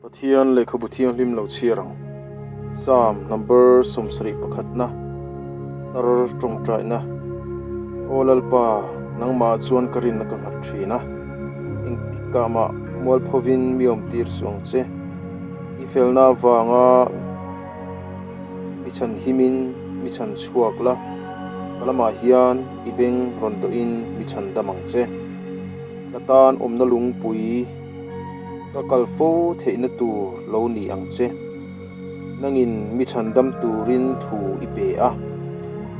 Pathian lehkhabu thianghlim lo chhiar ang. Psalm number 71 pakhatna tar tawngtaina Aw Lalpa, nangmah chuan ka rinna ka nghat thin a, engtikah mah mualphovin mi awmtir suh ang che. I felna avanga mi chhan himin mi chhan chhuak la, ka lamah hian i beng rawn dawhin mi chhan dam ang che. Ka tan awmna lungpui ka kal fo theihna tur lo ni ang che. Nangin mi chhan dam turin thu i pe a,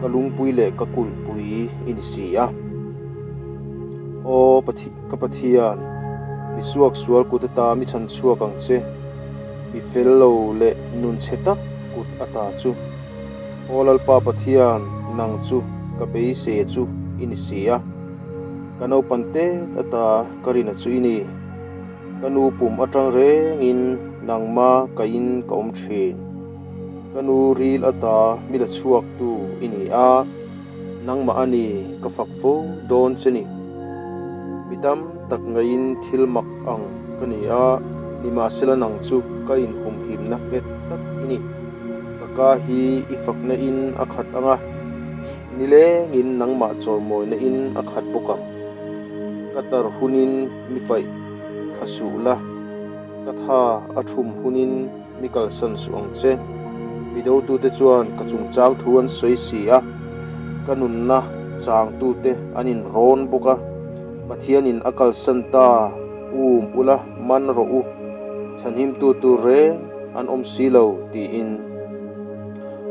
ka lungpui leh ka kulhpui i ni si a. Aw ka Pathian, mi suaksual kut ata mi chhan chhuak ang che, mi fel lo leh nun chhe tak kut ata chu. Aw Lalpa Pathian, nang chu ka beisei chu i ni si a. Ka naupan tet ata ka rina chu i ni. Ka nu pum atang rengin nangma kaiin ka awm thin. Ka nu ril ata mi la chhuaktu i ni a, nangmah a ni ka fak fo dawn che ni. Mi tam tak ngaiin thil mak ang ka ni a, nimahsela nang chu ka inhumhimna nghet tak i ni. Ka ka hi i fakna in a khat ang a. Nilengin nangmah chawimawina in a khat bawk ang. Ka tar hunin mi paih thla suh la, ka tha a thum hunin mi kalsan suh ang che. Mi dotute chuan ka chungchang thu an sawi si a, ka nunna changtute an inrawn bawk a. Pathianin a kalsan ta, um ula man rawh u, chhanhimtu tur reng an awm si lo, tiin.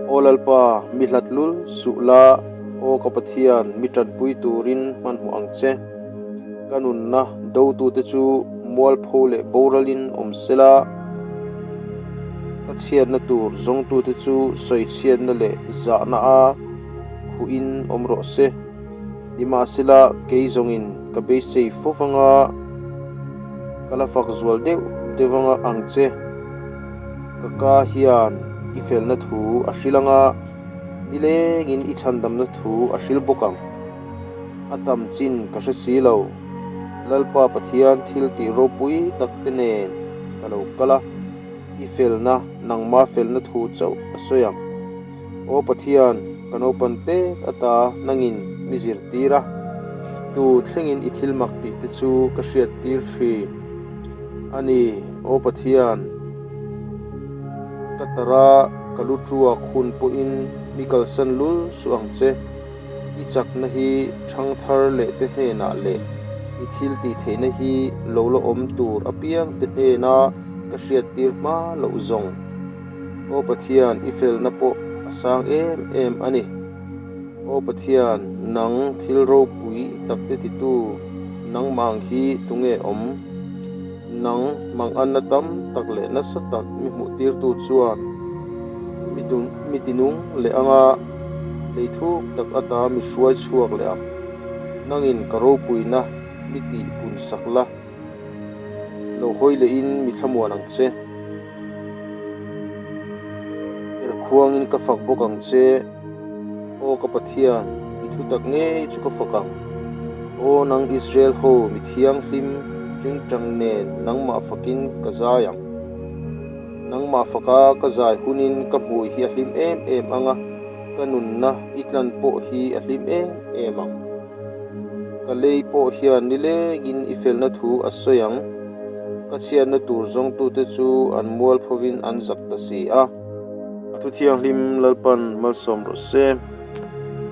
Aw Lalpa, mi hlat lul suh la, aw ka Pathian, mi tanpui turin hmanhmawh ang che. Ka nunna dotute chu mualpho leh boralin awm sela, ka chhiatna tur zawngtute chu sawichhiatna leh zahna a khuhin awm rawh se. Nimahsela, kei zawngin ka beisei fo vanga ka la fak zual deuh deuh anga ang che. Ka ka hian i felna thu a hril anga nilengin i chhandamna thu a hril bawk ang. A tam chin ka hre si lo. Lalpa Pathian thil tih ropui tak te nen ka lo kal a, i felna nangma felna thu chauh a sawi ang. Aw Pathian, ka naupan tet ata nangin mi zirtir a, tu thlengin i thil mak tih te chu ka hriattir thin a ni. Aw Pathian, ka tara ka lu tuak hun pawhin mi kalsan lul suh ang che. I chakna hi thangthar leh te hnenah leh i thil tih theihna hi lo la awm tur apiang te hnena ka hriattir hma loh zawng. Aw Pathian, i felna pawh a sang em em a ni. Aw Pathian, nang thil ropui takte titu nangmah ang hi tunge awm? Nang manganna tam tak leh nasa tak mi hmuhtirtu chuan mi tinung leh anga lei thuk tak ata mi hruai chhuak leh ang. Nangin ka ropuina mi tihpun sak la. Lo hawi lehin mi thlamuan ang che. Erkhuangin ka fak bawk ang che. Aw ka Pathian, i thu tak ngei chu ka fak ang. Aw nang Israel ho mi thianghlim ringtang nen nangmah fakin ka zai ang. Nangmah faka ka zai hunin ka hmui hi a hlim em em ang a, ka nunna i tlan pawh hi a hlim em em ang. Ka lei pawh hian nilengin i felna thu a sawi ang. Ka chhiatna tur zawngtute chu an mualphovin an zak ta si a. A thu thianghlim Lalpan malsawm rawh se.